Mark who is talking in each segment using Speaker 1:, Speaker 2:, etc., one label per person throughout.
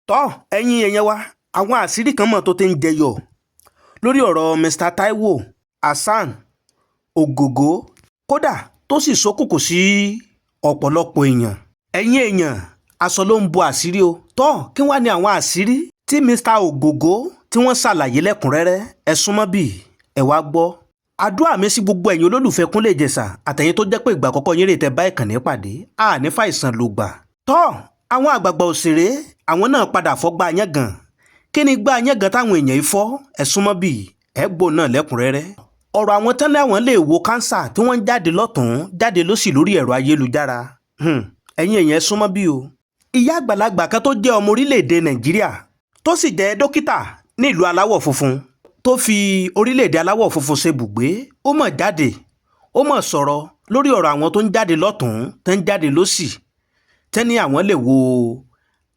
Speaker 1: Tọ́ ẹ̀yin èèyàn wa, àwọn àṣírí kan mọ̀ tó ti ń jẹyọ lórí ọ̀rọ̀ Mr Taiwo Hassan Ogogo, kódà tó sì ṣókùnkùn sí ọ̀pọ̀lọpọ̀ èèyàn. Ẹ̀yin èèyàn, aṣọ ló ń bo àṣírí o. Tọ́ kí wàá ní àwọn àṣírí tí Mr Ogogo tí wọ́n ṣàlàyé lẹ́kùnrẹ́rẹ́? Ẹ súnmọ́ bí ẹ wá gbọ́. Àdúrà mi sí gbogbo ẹ̀yin olólùfẹ́ Kúnlé Ìjẹ̀ṣà àtẹ̀yin tó jẹ́ pé ìgbà àkọ́kọ́ yín rè tẹ́ bá ìkànnì pàdé, a ní fàìsàn ló gbà. Tọ́ àwọn àgbààgbà òṣèré, àwọn náà padà fọ́ gbá yángàn. Kí ni gbá yángàn táwọn èèyàn yìí fọ́? Ẹ súnmọ́ bí ẹ gbọ́ náà lẹ́kùnrẹ́rẹ́. Ọ̀rọ̀ àwọn tán láwọn lè wo kánsà tí wọ́n ń jáde lọ́tùn jáde lósì lórí ẹ̀rọ ayélujára. Ẹ̀yin èèyàn, ẹ súnmọ́ bí o. Ìyá àgbàlagbà kan tó jẹ́ ọmọ orílẹ̀-èdè Nàìjíríà tó sì jẹ́ dókítà ní ìlú aláwọ̀ funfun, tó fi orílẹ̀-èdè aláwọ̀ funfun ṣe bùgbé, ó mọ̀ jáde, ó mọ̀ sọ̀rọ̀ lórí ọ̀rọ̀ àwọn tó ń jáde lọ́tùn tó ń jáde lósì tẹ́ni àwọn lè wo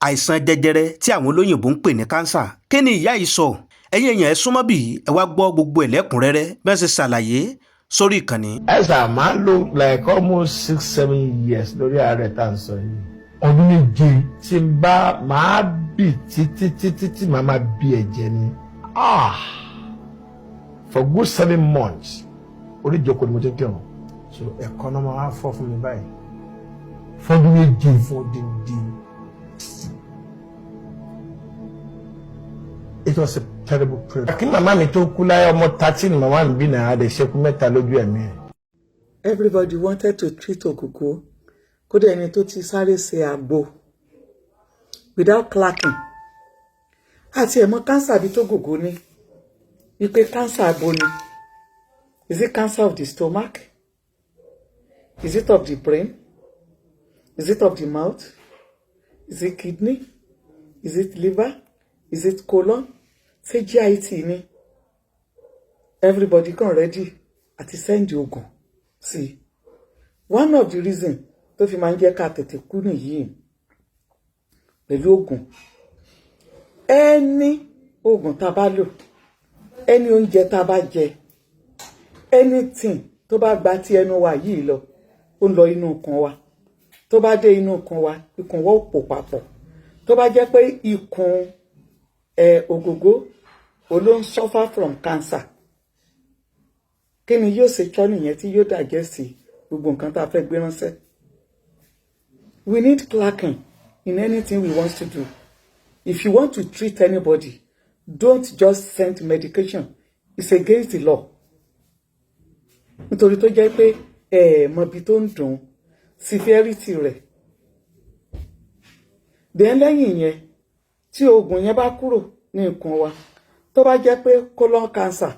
Speaker 1: àìsàn jẹjẹrẹ tí àwọn olóyìnbó ń pè ní kánsà. Kí ni ìyá yìí sọ? Ẹ̀yin èèyàn, ẹ súnmọ́ bí ẹ wá gbọ́ gbogbo ẹ̀ lẹ́kùnrẹ́rẹ́ bí wọ́n ṣe ṣàlàyé sórí ìkànnì.
Speaker 2: Ẹ sà máa ń lo like almost 6-7 years lórí ààrẹ tá à ń sọ yìí.
Speaker 3: Ọdún 7.
Speaker 2: Tí n bá máa bì títí títí tí màá máa bí ẹ̀jẹ̀ ni. Ah, for good 7 months, orí ìjókòó ni mo ti ń kírun, so ẹ̀kọ́ náà máa fọ́ fún mi báyìí.
Speaker 3: Fọdún 7.
Speaker 2: Fún odindi. It was a terrible period. Kí màmá mi tó kú láyé, ọmọ 13 màmá mi bí náà, a lè ṣekú mẹ́ta lójú ẹ̀mí ẹ̀.
Speaker 4: Everybody wanted to treat Ogogo. Kódà ẹni tó ti sáré ṣe àgbo without clacking àti ẹ̀mọ́ cancer bí tó Gogo ní wípé cancer abo ni. Is it cancer of the stomach? Is it of the brain? Is it of the mouth? Is it kidney? Is it liver? Is it colon? Ṣé GIT ni? Everybody kàn ready àti send oògùn sí. One of the reason tó fi máa ń jẹ́ ká tètè kú nìyí pẹ̀lú oògùn. Ẹni oògùn tá a bá lò, ẹni oúnjẹ tá a bá jẹ, anything tó bá gba ti ẹnu wa yìí lọ, ó ń lọ inú ikùn wa. Tó bá dé inú ikùn wa, ikùn wa ó pò papọ̀. Tó bá jẹ́ pé ikùn ẹ Ògògó ló ń suffer from cancer, kí ni yóò ṣe chọ́ nìyẹn tí yóò digest gbogbo nǹkan tá a fẹ́ gbé ránṣẹ́? We need clacking in anything we want to do. If you want to treat anybody, don't just send medication. It's against the law, nítorí tó jẹ́ pé ẹ mọ ibi tó ń dùn, severity rẹ̀. Then lẹ́yìn yẹn, tí oògùn yẹn bá kúrò ní ikùn wa, tó bá jẹ́ pé colon cancer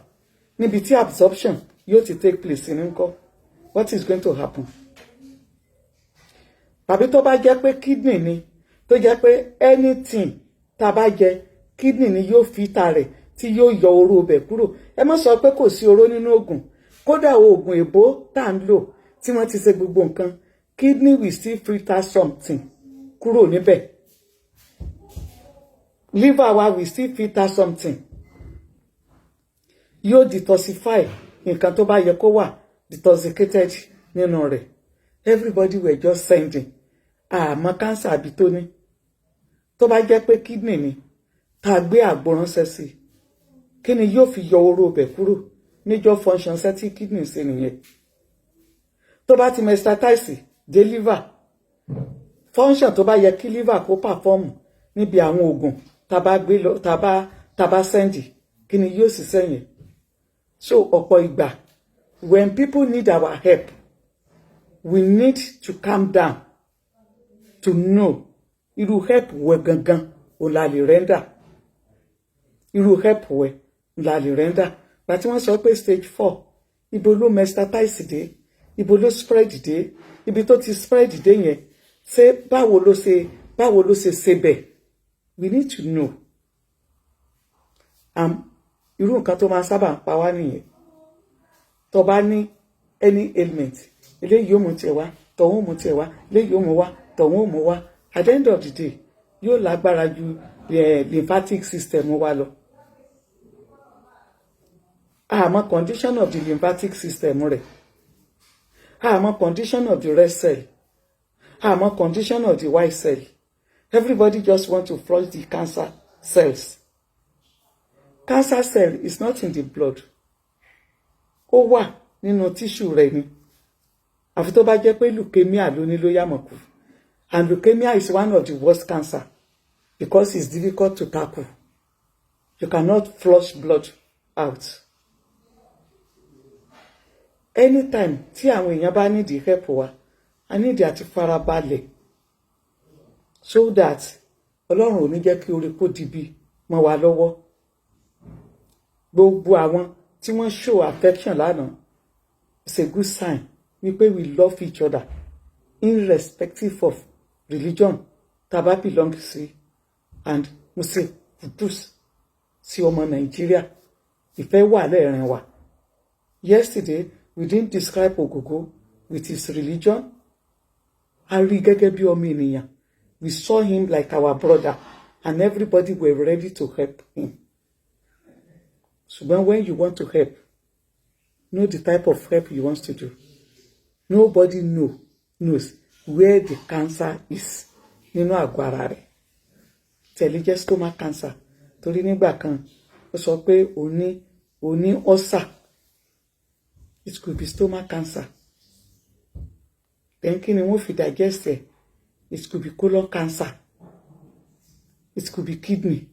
Speaker 4: níbi tí absorption yóò ti take place ní ńkọ́? What is going to happen? Tàbí tó bá jẹ́ pé kidney ni, tó jẹ́ pé anything tá a bá jẹ, kidney ni yóò filter rẹ̀ tí yóò yọ oró ibẹ̀ kúrò. Ẹ má sọ pé kò sí oró nínú oògùn. Kódà oògùn èbó tá à ń lò tí wọ́n ti ṣe gbogbo nǹkan, kidney will still filter something kúrò níbẹ̀. Liver wa will still filter something, yóò detoxify nǹkan tó bá yẹ kó wà detoxicated nínú rẹ̀. Everybody were just sending. Àmọ́ cancer àbí tó ní, tó bá jẹ́ pé kidney ni, tá a gbé àgbo ránṣẹ́ sí, kí ni yóò fi yọ oró ibẹ̀ kúrò? Major function ṣẹ́ tí kidney ṣe nìyẹn. Tó bá ti metastasize dé liver, function tó bá yẹ kí liver kó perform níbi àwọn oògùn tá bá gbé lọ, tá bá send, kí ni yóò ṣiṣẹ́ yẹn? So ọ̀pọ̀ ìgbà, when people need our help, we need to calm down to know irú help wẹ gangan ò la lè render, irú help wẹ la lè render. Gbà tí wọ́n sọ pé stage 4, ibo ló metastasize dé? Ibo ló spread dé? Ibi tó ti spread dé yẹn, ṣé báwo ló ṣe ṣe bẹ́ẹ̀? We need to know. Irú nǹkan tó máa sábà ń pa wá nìyẹn. Tó bá ní any ailment, eléyìí yóò mú tiẹ̀ wá, tọ̀hún mú tiẹ̀ wá, eléyìí yóò mú wá, tọ̀hún ó mú wá. At the end of the day, yóò lágbára ju lymphatic system wa lọ. Àmọ́ condition of the lymphatic system rẹ̀, àmọ́ condition of the red cell, àmọ́ condition of the white cell. Everybody just want to flush the cancer cells. Cancer cell is not in the blood. Ó wà nínú tissue rẹ̀ ni. Àfi tó bá jẹ́ pé leukemia ló ní ló yàmọ̀ kú. And leukemia is one of the worst cancer because it's difficult to tackle. You cannot flush blood out. Anytime tí àwọn èèyàn bá need help wa, a need àti farabalẹ̀ so that Ọlọ́run ò ní jẹ́ kí orí kó dibi mọ́ wa lọ́wọ́. Gbogbo àwọn tí wọ́n show affection lánàá, it's a good sign wípé we love each other irrespective of religion tá a bá belong sí. And mo ṣe kudos sí ọmọ Nàìjíríà, ìfẹ́ wà lẹ́ẹ̀rin wa. Yesterday, we didn't describe Ogogo with his religion. A rí gẹ́gẹ́ bí ọmọ ènìyàn. We saw him like our brother and everybody were ready to help him. Ṣùgbọ́n when you want to help, know the type of help you want to do. Nobody knows where the cancer is nínú àgọ́ ara rẹ̀. Tẹ̀lé jẹ́ stomach cancer, torí nígbà kan ó sọ pé òun ní ulcer. It could be stomach cancer. Then kí ni wọ́n fi digest ẹ̀? It could be colon cancer, it could be kidney.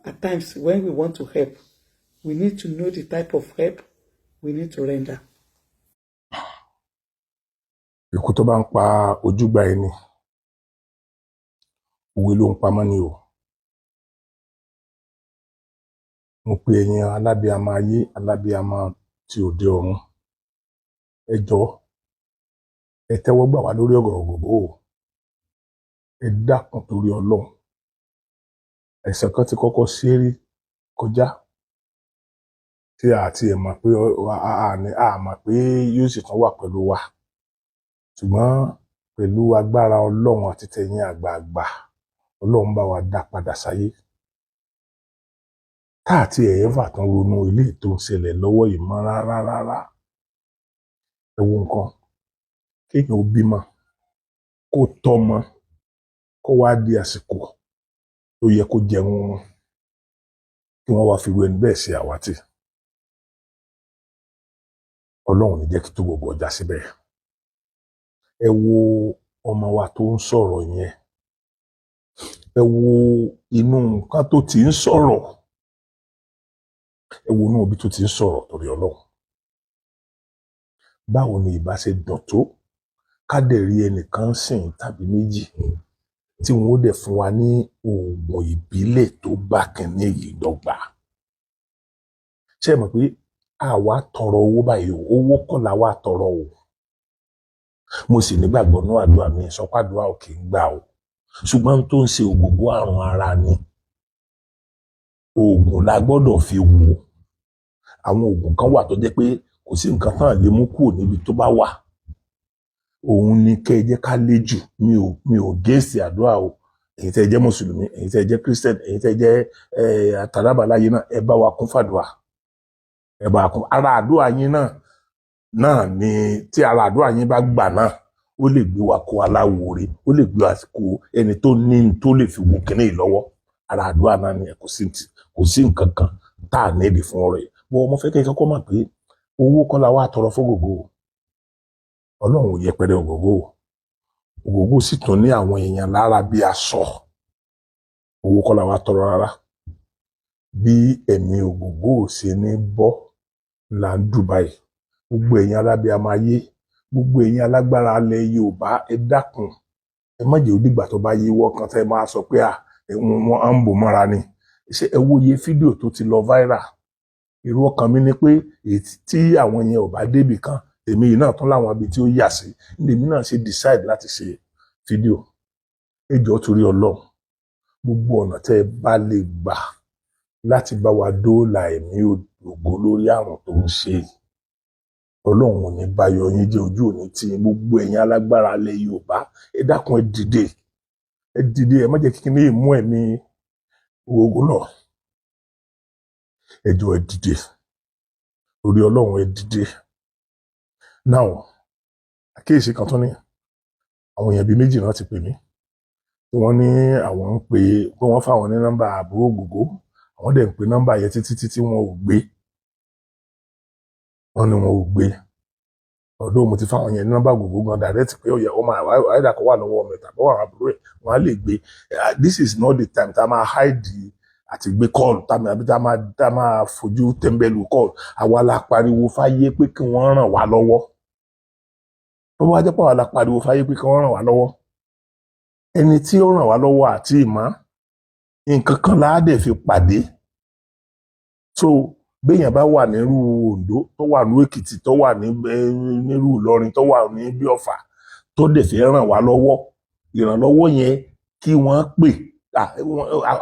Speaker 4: At times, when we want to help, we need to know the type of help we need to render.
Speaker 5: Ikú tó bá ń pa ojúgbà ẹni, òwe ló ń pamọ́ ni o. Mo pe ẹ̀yin alábíamọ ayé, alábíamọ tí òde ọ̀run, ẹ jọ̀ọ́, ẹ tẹ́wọ́ gbà wá lórí ọ̀rọ̀ Ògògó o. Ẹ dákun torí Ọlọ́run. Ẹ̀sẹ̀ kan ti kọ́kọ́ ṣe é rí kọjá tí a ti ẹ̀ mọ̀ pé a mọ̀ pé yóò sì tún wà pẹ̀lú wa, ṣùgbọ́n pẹ̀lú agbára Ọlọ́run àti tẹ̀yin àgbààgbà, Ọlọ́run bá wa dá padà sáyé. Tá àti ẹ̀ẹ́fà tán ronú ilé tó ń ṣẹlẹ̀ lọ́wọ́ yìí mọ́ rárá rárá. Ẹ wo nǹkan, kéèyàn ó bímọ, kó tọ́mọ, kó wá di àsìkò tó yẹ kó jẹun wọn, kí wọ́n wá fi irú ẹni bẹ́ẹ̀ ṣe àwátì. Ọlọ́run ní jẹ́ kí tó gbogbo ọjà síbẹ̀. Ẹ wo ọmọ wa tó ń sọ̀rọ̀ yẹn, ẹ wo inú nǹkan tó ti ń sọ̀rọ̀, ẹ wo inú ibi tó ti ń sọ̀rọ̀. Torí Ọlọ́run, báwo ni ìbá ṣe dùn tó ká dẹ̀ rí ẹnìkan sìn tàbí méjì tí wọn ó dẹ̀ fún wa ní oògùn ìbílẹ̀ tó bá kínní yìí dọ́gba? Ṣé ẹ mọ̀ pé àwa tọrọ owó báyìí o? Owó kọ́ la wá tọrọ o. Mo sì nígbàgbọ́ ní àdúrà mi, sọ pé àdúrà ò kì í gbà o, ṣùgbọ́n tó ń ṣe Ògògó, àrùn ara ni. Oògùn la gbọ́dọ̀ fi wò. Àwọn oògùn kan wà tó jẹ́ pé kò sí nǹkan tán lè mú kúrò níbi tó bá wà. Òun ni kẹ́ ẹ jẹ́ ká lé jù. Mi ò gẹ́sì àdúrà o. Ẹ̀yin tẹ́ ẹ jẹ́ mùsùlùmí, ẹ̀yin tẹ́ ẹ jẹ́ Christian, ẹ̀yin tẹ́ ẹ jẹ́ àtàlábàláyé náà, ẹ bá wa kún fàdúrà, ẹ bá wa kún ara àdúrà yín náà ni. Tí ara àdúrà yín bá gbà náà, ó lè gbé wa kó aláwòrè, ó lè gbé wa kó ẹni tó ní tó lè fi wò kíní yìí lọ́wọ́. Ara àdúrà náà ni. Kò sí nǹkan kan tá a nídìí fún ọ̀rọ̀ yìí bọ́. Mo fẹ́ kẹ́ ẹ kọ́kọ́ mọ̀ pé owó kọ́ la wá tọrọ fún Ògògó. Ọlọ́run ò yẹpẹrẹ Ògògó. Ògògó sì tún ní àwọn èèyàn lára bí aṣọ. Owó kọ́ la wá tọrọ rárá. Bí ẹ̀mí Ògògó ò ṣe ní bọ́ là ń Dubai. Gbogbo ẹ̀yin alábíàmọ ayé, gbogbo ẹ̀yin alágbára alẹ́ Yorùbá, ẹ dákun, ẹ má jẹ́ ó dìgbà tó bá yíwọ́ kan tẹ́ ẹ máa sọ pé à wọ́n á ń bò mọ́ra ni. Ṣé ẹ wo iye fídíò tó ti lọ viral? Èrò ọkàn mi ni pé èyí tí àwọn yẹn ò bá débì kan, èmi yìí náà tún láwọn ibi tí ó yà sí. Lèmi náà ṣe decide láti ṣe fídíò. Ẹ jọ̀ọ́, torí Ọlọ́run, gbogbo ọ̀nà tẹ́ ẹ bá lè gbà láti bá wa dóòlà ẹ̀mí Ògo lórí àrùn tó ń ṣe yìí, Ọlọ́run ò ní báyọ̀ yín jẹ́, ojú òní tí gbogbo ẹ̀yin alágbára alẹ́ Yorùbá. Ẹ dákun, ẹ dìde, ẹ dìde, ẹ má jẹ́ kí kíní yìí mú ẹ̀mí Ògo lọ. Ẹ jọ̀ọ́, ẹ dìde, torí Ọlọ́run, ẹ dìde. Now, àkíyèsí kan tún ní, àwọn èèyàn bíi méjì náà ti pè mí. Tí wọ́n ní àwọn ń pè pé wọ́n fáwọn ní nọ́mbà àbúrò Ògògó, àwọn dẹ̀ ń pe nọ́mbà yẹn títí títí, wọn ò gbé. Wọ́n ní wọn ò gbé. Ọ̀dọ́ mo ti fáwọn yẹn ní nọ́mbà Ògògó gan direct pé ó yẹ ó máa àìdá kó wà lọ́wọ́ mi tàbí wà àbúrò ẹ̀, wọ́n á lè gbé. This is not the time tá a máa hide àti gbé call tàbí àbí tá a máa fojú tẹ́ḿbẹ́lú call. Àwa la pariwo fáyé pé kí wọ́n ràn wá lọ́wọ́. Tó bá jẹ́ pé àwa la pariwo fáyé pé kí wọ́n ràn wá lọ́wọ́, ẹni tí ó ràn wá lọ́wọ́ àti ìmọ̀ nǹkan kan la á dẹ̀ fi pàdé. So béèyàn bá wà nírú Oǹdó, tó wà ní Èkìtì, tó wà ní nírú Ìlọrin, tó wà ní bí Ọ̀fà, tó dẹ̀ fẹ́ ràn wá lọ́wọ́, ìrànlọ́wọ́ yẹn kí wọ́n pè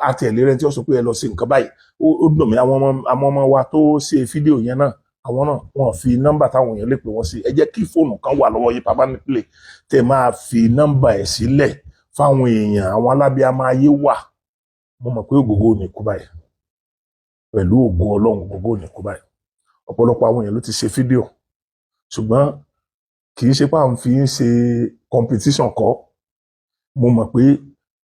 Speaker 5: àti ẹ̀lẹ́rẹ́ tí ó sọ pé ẹ lọ sí nǹkan báyìí. Ó dùn mí, àwọn ọmọ wa tó ṣe fídíò yẹn náà, àwọn náà wọn fi nọ́mbà táwọn èèyàn lè pè wọ́n sí. Ẹ jẹ́ kí fóònù kan wà lọ́wọ́ yìí permanently, tẹ́ máa fi nọ́mbà ẹ̀ sílẹ̀ fáwọn èèyàn. Àwọn alábíàmọ ayé wà. Mo mọ̀ pé Ògògó ò ní kú báyìí. Pẹ̀lú ògo Ọlọ́run, Ògògó ò ní kú báyìí. Ọ̀pọ̀lọpọ̀ àwọn èèyàn ló ti ṣe fídíò, ṣùgbọ́n kì í ṣe pé à ń fi ń ṣe competition kọ́. Mo mọ̀ pé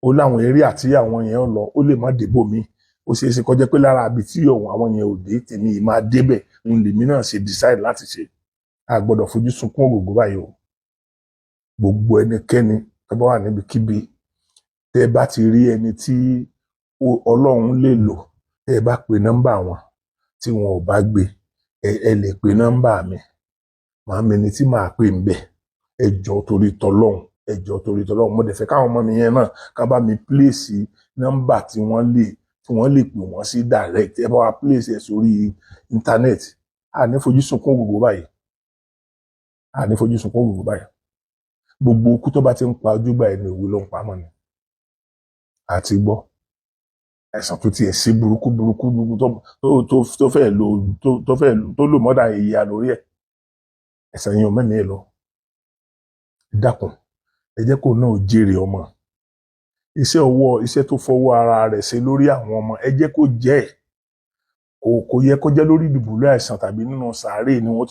Speaker 5: ó láwọn eré àti àwọn yẹn ń lọ, ó lè má débò mi. Ó ṣeé ṣe kó jẹ́ pé lára àbí tí òun àwọn yẹn ò dé, tèmi yìí máa débẹ̀. Òun lèmi náà ṣe decide láti ṣe. A gbọ́dọ̀ fojú sunkún Ògògó báyìí o. Gbogbo ẹnikẹ́ni tó bá wà níbikíbi, tẹ́ bá ti rí ẹni tí Ọlọ́run lè lò, tẹ́ ẹ bá pe nọ́mbà wọn tí wọn ò bá gbé, ẹ lè pe nọ́mbà mi, màá mẹni tí màá pè ń bẹ̀. Ẹ jọ̀ọ́, torí tọlọ́run, ẹ jọ̀ọ́, torí tọlọ́run. Mo dẹ̀ fẹ́ káwọn ọmọ mi yẹn náà ká bá mi place nọ́mbà tí wọ́n lè pè wọ́n sí direct. Ẹ bá wa place ẹ̀ sórí internet. A ní fojú sunkún Ògògó báyìí, a ní fojú sunkún Ògògó báyìí. Gbogbo ikú tó bá ti ń pa ojúgbà ẹni, òwe ló ń pa mọ́ ni. Àti gbọ́ àìsàn tó tiẹ̀ sí burúkú burúkú burúkú tó fẹ́ lò tó fẹ́ tó lò mọ́dà ìyá lórí ẹ̀. Ẹ̀sán yẹn ò mẹ́mìí ẹ̀ lọ. Ẹ dákun, ẹ jẹ́ kó náà jèrè ọmọ. Iṣẹ́ ọwọ́, iṣẹ́ tó fọwọ́ ara rẹ̀ ṣe lórí àwọn ọmọ, ẹ jẹ́ kó jẹ́ ẹ̀. Kò yẹ kó jẹ́ lórí ìdùbúlẹ̀ àìsàn tàbí nínú sàárè ni wọ́n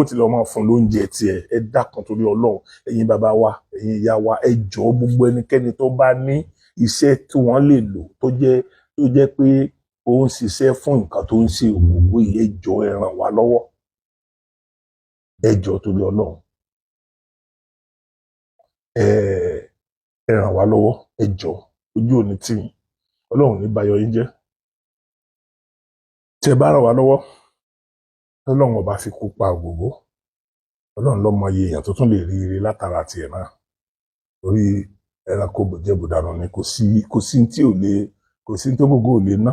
Speaker 5: ti lọ́ọ́ máa fún lóúnjẹ tiẹ̀. Ẹ dákun, torí Ọlọ́run, ẹ̀yin bàbá wa, ẹ̀yin ìyá wa, ẹ jọ̀ọ́, gbogbo ẹnikẹ́ni tó bá ní iṣẹ́ tí wọ́n lè lò tó jẹ́ pé ó ń ṣiṣẹ́ fún nǹkan tó ń ṣe Ògògó yìí, ẹ jọ̀ọ́, ẹ ràn wá lọ́wọ́. Ẹ jọ̀ọ́, torí Ọlọ́run, ẹ ràn wá lọ́wọ́. Ẹ jọ̀ọ́, ojú òní tì yín. Ọlọ́run ní bayọ̀ yín jẹ́. Tí ẹ bá ràn wá lọ́wọ́, Ọlọ́run ọba fi kú pa Ògògó, Ọlọ́run ló mọ iye èèyàn tó tún lè rí ire látara tiẹ̀ náà, torí ẹranko bòjẹ́bòdànù ni. Kò sí tí ò lè, kò sí tó gbogbo ò lè ná,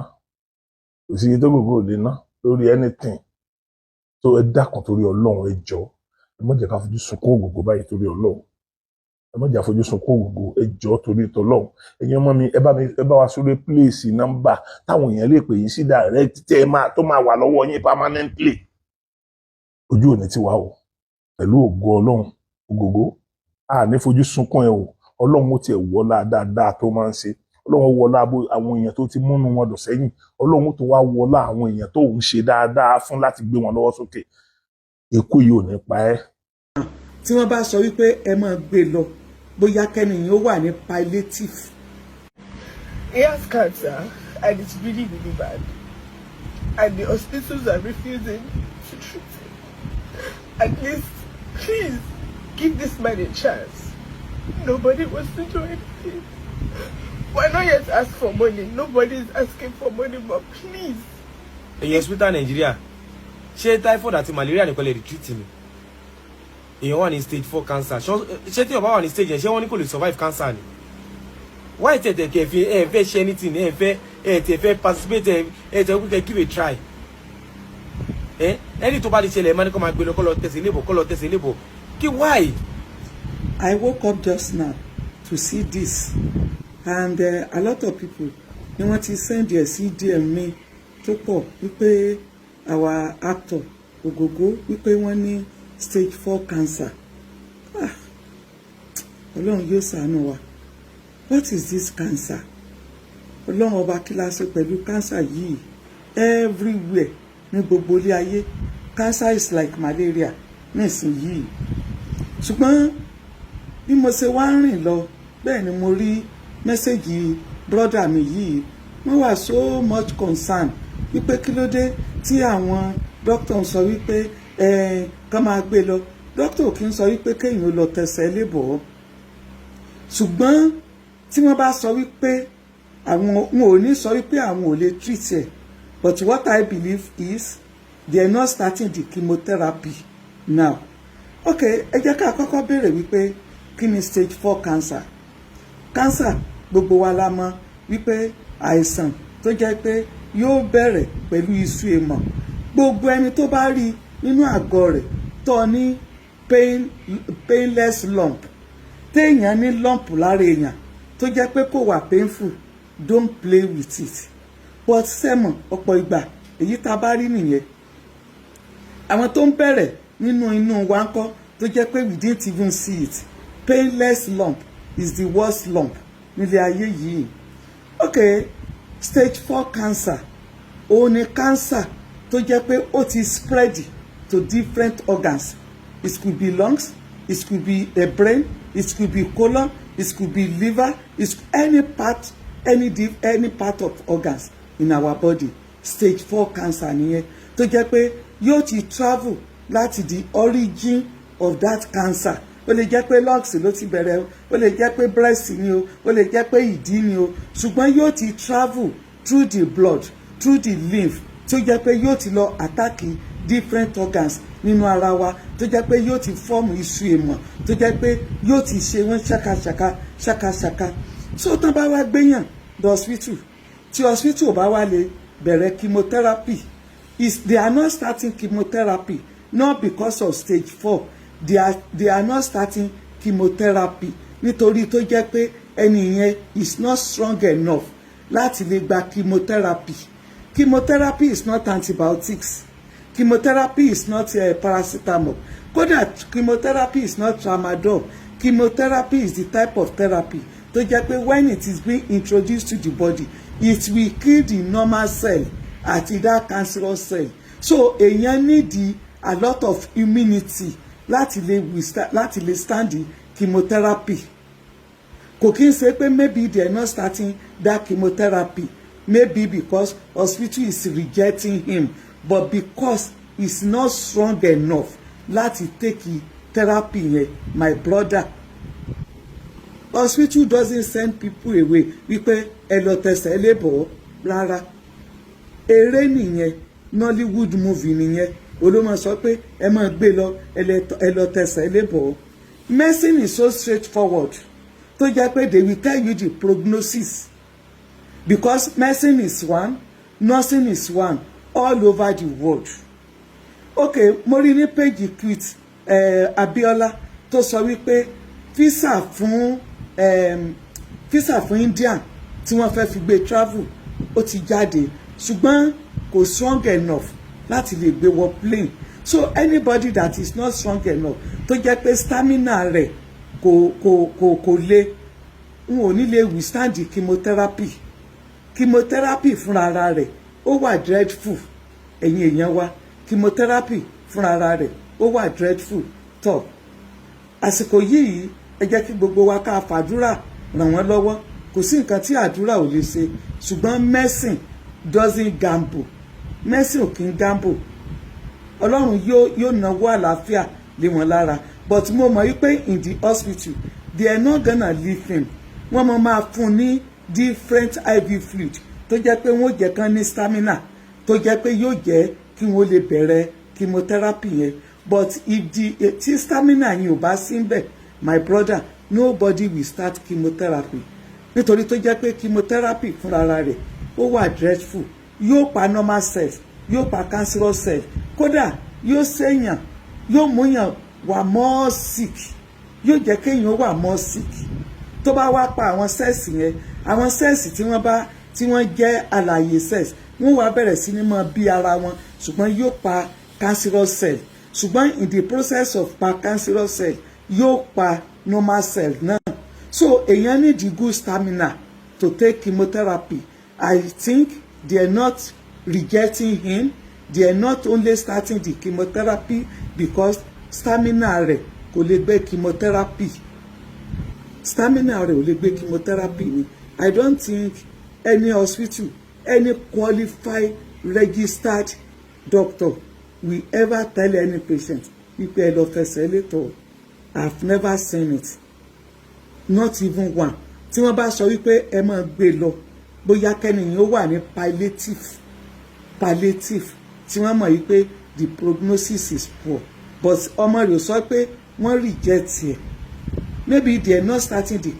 Speaker 5: kò sí tó gbogbo ò lè ná lórí anything tó. Ẹ dákun, torí Ọlọ́run, ẹ jọ̀ọ́, ẹ má jẹ́ ká fojú sunkún Ògògó báyìí. Torí Ọlọ́run, ẹ má jẹ́ ká fojú sunkún Ògògó. Ẹ jọ̀ọ́, torí tọlọ́run, ẹ̀yin ọmọ mi, ẹ bá wa sórí place nọ́mbà táwọn èèyàn lè pè yín sí direct, tẹ́ ẹ máa tó máa wà lọ́wọ́ yín permanently. Ojú òní ti wá o. Pẹ̀lú ògo Ọlọ́run, Ògògó, a ní fojú sunkún ẹ o. Ọlọ́run ó tiẹ̀ wọlá dáadáa tó máa ń ṣe. Ọlọ́run ó wọlá àwọn èèyàn tó ti múnú wọn dùn sẹ́yìn. Ọlọ́run ó tún wá wọlá àwọn èèyàn tó ń ṣe dáadáa fún láti gbé wọn lọ́wọ́ sókè. Ikú yìí ò ní pa ẹ́.
Speaker 4: Tí wọ́n bá sọ wípé ẹ máa gbé lọ, bóyá kẹ́nìyàn ó wà ní palliative.
Speaker 6: He has cancer and it's really, really bad. And the hospitals are refusing to treat him. At least, please, give this man a chance. Nobody wants to do anything. We're not yet ask for money. Nobody is asking for money, but please.
Speaker 7: Ẹ̀yin hospital Nàìjíríà, ṣé typhoid àti malaria nìkan lè treat ni? Èèyàn wà ní stage 4 cancer. Ṣé tí èèyàn bá wà ní stage yẹn, ṣé wọ́n ní kò lè survive cancer ni? Why tẹ̀tẹ̀ kẹ̀ fi ẹ̀ fẹ́ ṣe anything, ẹ̀ fẹ́ ẹ̀ tẹ̀ fẹ́ participate, ẹ̀ tẹ̀ kẹ́ give a try? Ẹ̀ ẹni tó bá ti ṣẹlẹ̀, ẹ̀ máa ní kó máa gbé lọ, kó lọ tẹ̀sí lébọ̀, kó lọ tẹ̀sí lébọ̀ kí? Why?
Speaker 4: I woke up just now to see this and a lot of people ni wọ́n ti send ẹ̀ sí DM mi tó pọ̀ wípé our actor Ògògó, wípé wọ́n ní stage 4 cancer. Ah, Ọlọ́run yóò ṣàánú wa. What is this cancer? Ọlọ́run ọba, kí la ṣe pẹ̀lú cancer yìí? Everywhere, ní gbogbo ilé ayé, cancer is like malaria nísìnyìí. Ṣùgbọ́n bí mo ṣe wá ń rìn lọ Bẹ́ẹ̀ ni mo rí message brother mi yìí. Wọ́n wà so much concern wípé kí ló dé tí àwọn doctor ń sọ wípé ẹ kàn máa gbé lọ. Doctor kì í sọ wípé kéèyàn lọ tẹsẹ̀ lébọ̀, ṣùgbọ́n tí wọ́n bá sọ wípé àwọn wọn ò ní sọ wípé àwọn ò lè treat ẹ̀. But what I believe is they are not starting the chemotherapy now. Okay, ẹ jẹ́ ká kọ́kọ́ béèrè wípé kí ni stage 4 cancer? Cancer, gbogbo wa la mọ̀ wípé àìsàn tó jẹ́ pé yóò bẹ̀rẹ̀ pẹ̀lú iṣu èèmọ̀. Gbogbo ẹni tó bá rí nínú àgọ́ rẹ̀ tó ní painless lump, téèyàn ní lump lára èèyàn tó jẹ́ pé kò wà painful, don't play with it. But sẹ́mọ̀, ọ̀pọ̀ ìgbà èyí tá a bá rí nìyẹn. Àwọn tó ń bẹ̀rẹ̀ nínú inú wa ń kọ́, tó jẹ́ pé we didn't even see it? Painless lump is the worst lump nílé ayé yìí. Okay, stage 4 cancer, òun ni cancer tó jẹ́ pé ó ti spread to different organs. It could be lungs, it could be a brain, it could be colon, it could be liver, it's any part, any part of organs in our body. Stage 4 cancer nìyẹn, tó jẹ́ pé yóò ti travel láti the origin of that cancer. Ó lè jẹ́ pé lungs ló ti bẹ̀rẹ̀ o, ó lè jẹ́ pé breast ni o, ó lè jẹ́ pé ìdí ni o, ṣùgbọ́n yóò ti travel through the blood, through the lymph, tó jẹ́ pé yóò ti lọ attack different organs nínú ara wa, tó jẹ́ pé yóò ti form iṣu èèmọ̀, tó jẹ́ pé yóò ti ṣe wọ́n ṣàkàṣàkà ṣàkàṣàkà. So tán bá wá gbéyàn lọ hospital, tí hospital ò bá wá lè bẹ̀rẹ̀ chemotherapy, is they are not starting chemotherapy not because of stage 4. They are not starting chemotherapy nítorí tó jẹ́ pé ẹni yẹn is not strong enough láti lè gba chemotherapy. Chemotherapy is not antibiotics. Chemotherapy is not paracetamol. Kódà, chemotherapy is not tramadol. Chemotherapy is the type of therapy tó jẹ́ pé when it is being introduced to the body, it will kill the normal cell àti that cancerous cell. So èèyàn need a lot of immunity láti lè stand the chemotherapy. Kò kí n ṣe pé maybe they are not starting that chemotherapy maybe because hospital is rejecting him, but because he's not strong enough láti take therapy yẹn. My brother, hospital doesn't send people away wípé ẹ lọ tẹsẹ̀ lébọ̀ rárá. Eré nìyẹn, Nollywood movie nìyẹn. Olómọ sọ pé ẹ máa gbé lọ, ẹ lọ tẹsẹ̀ lébọ̀. Medicine is so straightforward tó jẹ́ pé they will tell you the prognosis, because medicine is one, nursing is one all over the world. Okay, mo rí ní page Cute Abiola tó sọ wípé visa fún India tí wọ́n fẹ́ fi gbé travel, ó ti jáde, ṣùgbọ́n kò strong enough láti lè gbé wọ plane. So anybody that is not strong enough, tó jẹ́ pé stamina rẹ̀ kò le, n ò ní lè withstand chemotherapy. Chemotherapy fúnra rẹ̀, ó wà dreadful. Ẹ̀yin èèyàn wa, chemotherapy fúnra rẹ̀, ó wà dreadful. Tọ́ àsìkò yìí, ẹ jẹ́ kí gbogbo wa ká fàdúrà ràn wọ́n lọ́wọ́. Kò sí nǹkan tí àdúrà ò lè ṣe, ṣùgbọ́n medicine doesn't gamble. Medicine ò kí ń gamble. Ọlọ́run yóò náwó àlàáfíà lé wọn lára. But mo mọ̀ wípé in the hospital, they are not gonna leave him. Wọ́n mọ̀ máa fún ní different IV fluid tó jẹ́ pé wọ́n jẹ́ kán ní stamina, tó jẹ́ pé yóò jẹ́ kí wọ́n lè bẹ̀rẹ̀ chemotherapy yẹn. But if the tí stamina yẹn ò bá sí ńbẹ̀, my brother, nobody will start chemotherapy, nítorí tó jẹ́ pé chemotherapy fúnra rẹ̀, ó wà dreadful. Yóò pa normal cells, yóò pa cancerous cells, kódà yóò ṣèyàn, yóò múyàn wà more sick, yóò jẹ́ kéèyàn wà more sick. Tó bá wá pa àwọn cells yẹn, àwọn cells tí wọ́n bá tí wọ́n jẹ́ alàyè cells, wọ́n wá bẹ̀rẹ̀ sí ní máa bí ara wọn, ṣùgbọ́n yóò pa cancerous cell. Ṣùgbọ́n in the process of pa cancerous cell, yóò pa normal cell náà. So èèyàn need the good stamina to take chemotherapy. I think they are not rejecting him. They are not only starting the chemotherapy because stamina rẹ̀ kò lè gbé chemotherapy. Stamina rẹ̀ ò lè gbé chemotherapy ni. I don't think any hospital, any qualified registered doctor will ever tell any patient wípé ẹ lọ fẹsẹ̀ létọ̀. I've never seen it, not even one. Tí wọ́n bá sọ wípé ẹ máa gbé lọ, bóyá kẹ́nìyàn ó wà ní palliative tí wọ́n mọ̀ wípé the prognosis is poor, but ọmọ rẹ̀ sọ pé wọ́n reject ẹ̀. Maybe they are not starting the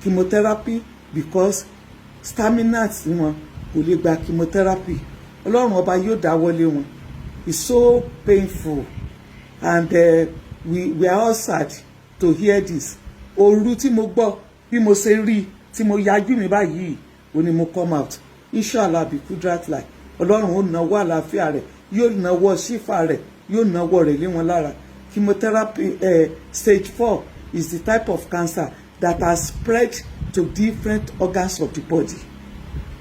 Speaker 4: chemotherapy because stamina tí wọn kò lè gba chemotherapy. Ọlọ́run Ọba yóò dáwọ́lé wọn. It's so painful and we are all sad to hear this. Òru tí mo gbọ́, bí mo ṣe rí tí mo yajú mi báyìí, ó ní mo come out. Inshallah bi kudrat lai, Ọlọ́run ó nawọ́ àlàáfíà rẹ̀, yóò nawọ́ sífà rẹ̀, yóò nawọ́ rẹ̀ lé wọn lára. Chemotherapy, stage 4 is the type of cancer that has spread to different organs of the body,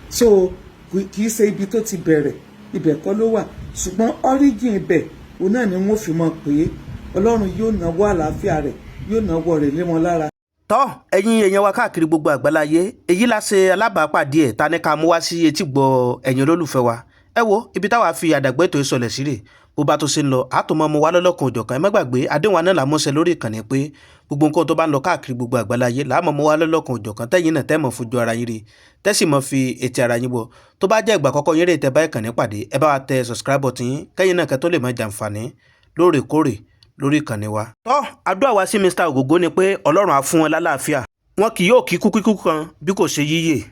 Speaker 4: so kì í ṣe ibi tó ti bẹ̀rẹ̀, ibẹ̀ kọ́ ló wà, ṣùgbọ́n origin ibẹ̀ òun náà ni wọ́n fi mọ̀ pé Ọlọ́run yóò nawọ́ àlàáfíà rẹ̀, yóò nawọ́ rẹ̀ lé wọn lára.
Speaker 1: Tọ́, ẹ̀yin èèyàn wa káàkiri gbogbo àgbáláyé, èyí la ṣe alábàápàdé ẹ̀ ta ní ká mú wá sí etí gbọ́ ẹ̀yin olólùfẹ́ wa. Ẹ wo ibi táwa fi àdàgbẹ́ ètò ìsọlẹ̀ sí rè. Bó bá tó ṣe ń lọ, àtòmọ́ mu wá lọ́lọ́kan òjọ̀kan. Ẹ má gbàgbé àdéhùn wa náà làmúṣẹ lórí ìkànnì pé gbogbo nǹkan tó bá ń lọ káàkiri gbogbo àgbáláyé làámọ̀ mú wá lọ́lọ́kan òjọ̀kan, tẹ́yìn náà tẹ́mọ̀ fojú ara yín rí, tẹ́sì mọ́ fi etí ara yín bọ̀. Tó bá jẹ́ ìgbà àkọ́kọ́ yín rè tẹ́ bá ìkànnì pàdé, ẹ bá wa tẹ subscribe button yín, kẹ́yìn náà kẹ́ tó lè máa jàǹfààní lóòrèkóòrè lórí ìkànnì wa. Tọ́, àdúrà wa sí Mr Ògògó ni pé Ọlọ́run á fún wọn lálàáfíà, wọn kì yóò kí kú kíkú kan bí kò ṣe yíyè.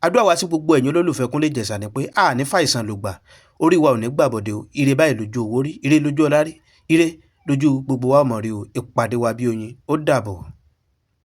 Speaker 1: Àdúrà wa sí gbogbo ẹ̀yin olólùfẹ́ Kúnlé Ìjẹ̀ṣà ni pé a ní fàìsàn lògbà, orí wa ò ní gbàbọ̀dé o. Ire báyìí lójú owó rí, ire lójú ọlá rí, ire lójú gbogbo wa ọmọ rí o. Ìpàdé wa bí oyin, ó dàbọ̀.